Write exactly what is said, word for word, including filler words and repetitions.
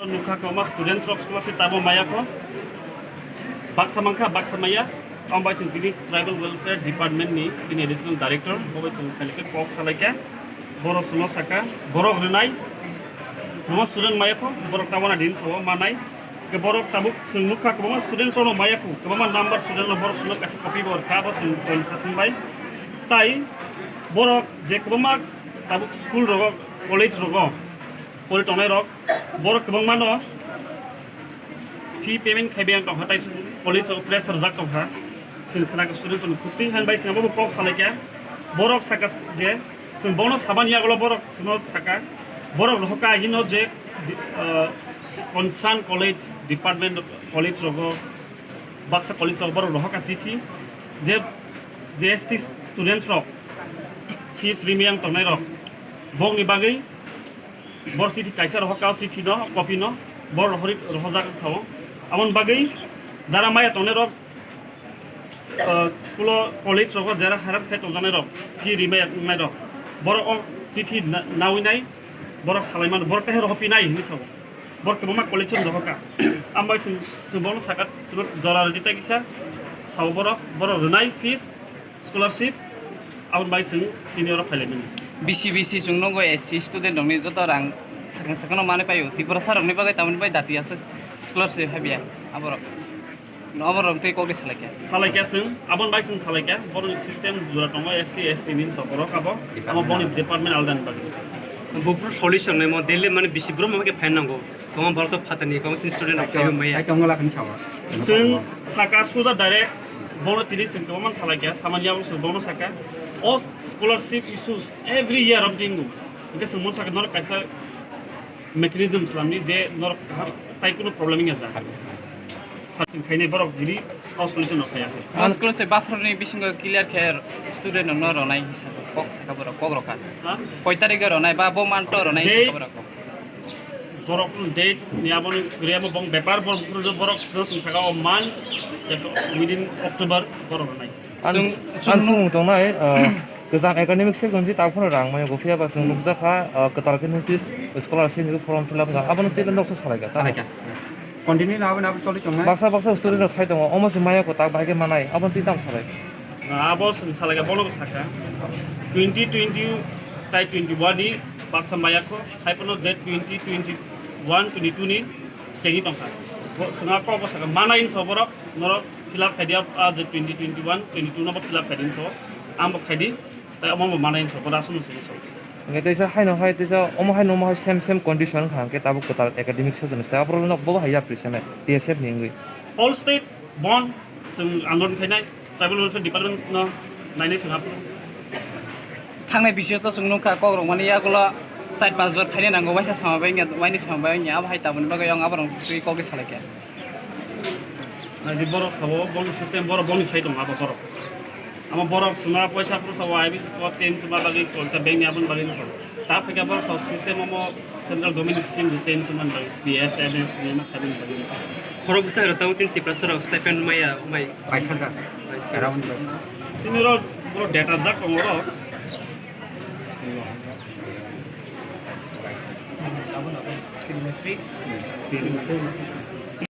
Nukha kwbangma students rok scholarship tamo maya kho. Baksa mankha, baksa maya. Ang bai chwng tini Tribal Welfare Department ni sini Additional Director, bo bai chwng khalikhe kok salaikha. Borok chwngno sakha, borok rwnai. Kwbangma student maya kho, borok tabana din sao manai. Ke borok tabuk chwng nukha, kwbangma students rokno maya kho, kwbangma number student rok borok chwngno kaisa copy bo rwkha, abo chwng point kasing bai. Tai borok je kwbangma tabuk school rogo, college rogo pori tongnai rok, borok kwbangma no fee payment khai bai tongkha, tai college o pressure jak tongkha. Chwng khna student rokni khukti han bai chwng abo kok salaikha. Borok saka je chwng bono saban yagulo borok chwngno saka, borok rohorkha hino je, ah, concern college department, college rogo, baksa college rogo borok rohorkha chithi je, je S T students rok fees rimiyang tongnai rok bokni bagwi bor chithi kaisa rohorkha, o chithi no, copy no bor rohori rohorjak sao. Aboni bagwi jara maya tongnai rok, ah, school o, college rogo jera harass khai tongjaknai rok, fee rimai wngnai rok, borok o chithi na-, nawi nai, borok salai mano, borok khe rohorphi nai hinwi sao. Borok kwbangma college o rohorkha. Ambai chwng, chwng bono saka, chwng jora rwdi tai kisa sao borok, borok rwnai fees, scholarship, aboni bai chwng tini oro phailai mani. B C B C chwng nukgo S C student rokni joto rang sakang sakang no manwi paio, Tiprasa rokni bagwi tamoni bai dati aswk scholarship habya aborok. Abo rok tei kok de salai kha. Salai kha chwng, aboni bai chwng salai kha. Borokni system jora tongo, S C, S T ni hinwi borok abo. Amo boni department alada ni bagwi. Bufru solution nai mo daily mane bisi bro mo ke fine nango. Tongma borok to phatani, tongma sin student rok kaibo maya. Ai tongma lakhan chawa. Chwng saka suja direct bono tini chwng tongma salai kha. Samani abo chwng bono saka. O scholarship issues every year of dingo. Hingke chwng mon saka norok kaisa mechanism slamni je norok kaham tai kuno problem wngya ja. Saching khainai borok giri o school se nok khaya. O school se buffer ni bisingo clear khe student no ronai hisab kok saka borok kok rokha. Ha? Koi tarik ronai ba bo manto ronai date, saka borok kok. Borok date ni aboni gre amo bong bepar borok borok saka o man within October borok ronai. Ang, chwng, ang chwng sung tongnai, ah, kwcham academic session si tak phano rang maya go phiya ba chwng nukjakha, ah, kwtal khe notice scholarship ni form fill up wngkha, abono tei noksa salai kha, tamo? Salai kha. Continue na aboni abo choli tongnai. Baksa baksa student rok sai tongo, omo se maya kwtal bahai khe manai, abono tei tamo salai? Na, abo chwng salai kha, bono bo sakha. Twenty twenty tai twenty one ni baksa maya kho, hai phano je twenty twenty one, twenty two ni chengwi tongkha. Bo chwng a kok bo sakha, manai hinwi sa borok, norok fill up khai di, a je twenty twenty one, twenty two no bo fill up khai di hinwi sa, ang bo khai di, tai omo bo manai hinwi sa, bo aswk no simi sa. Hingke teisa haino hai, teisa omo haino omo hai same, same condition wngkha, hingke tabuk kwtal academic session start, aphuru no bo hai yapri sanai, T S F ni wngwi. All state bond, chwng andolon khainai, tribal welfare department no nainai chwng aphuru. Thangnai bisio to chwng nukha, kok rok mani yagulo side pass bar khainai nango, waisa sama bai wngya, waini sama bai wngya, abo hai taboni bagwi ang aborok twi kok salai kha. Naidi borok sabo boni system, borok boni sai tongo abo borok. Amo borok swngra poisa phuru sabo I B C code change wngma bagwi kolta bank ni aboni bagwi no sabo. Ta phaikha borok sabo system omo central government ni scheme je change wngmani bagwi P F, M S, B M S habini bagwi no sabo. Khorok bwsa rok tamo chini Tiprasa rok stipend maya, mai. Bais hajar. Bais hajar. Around bais hajar. Chini rok borok data jak tongo rok.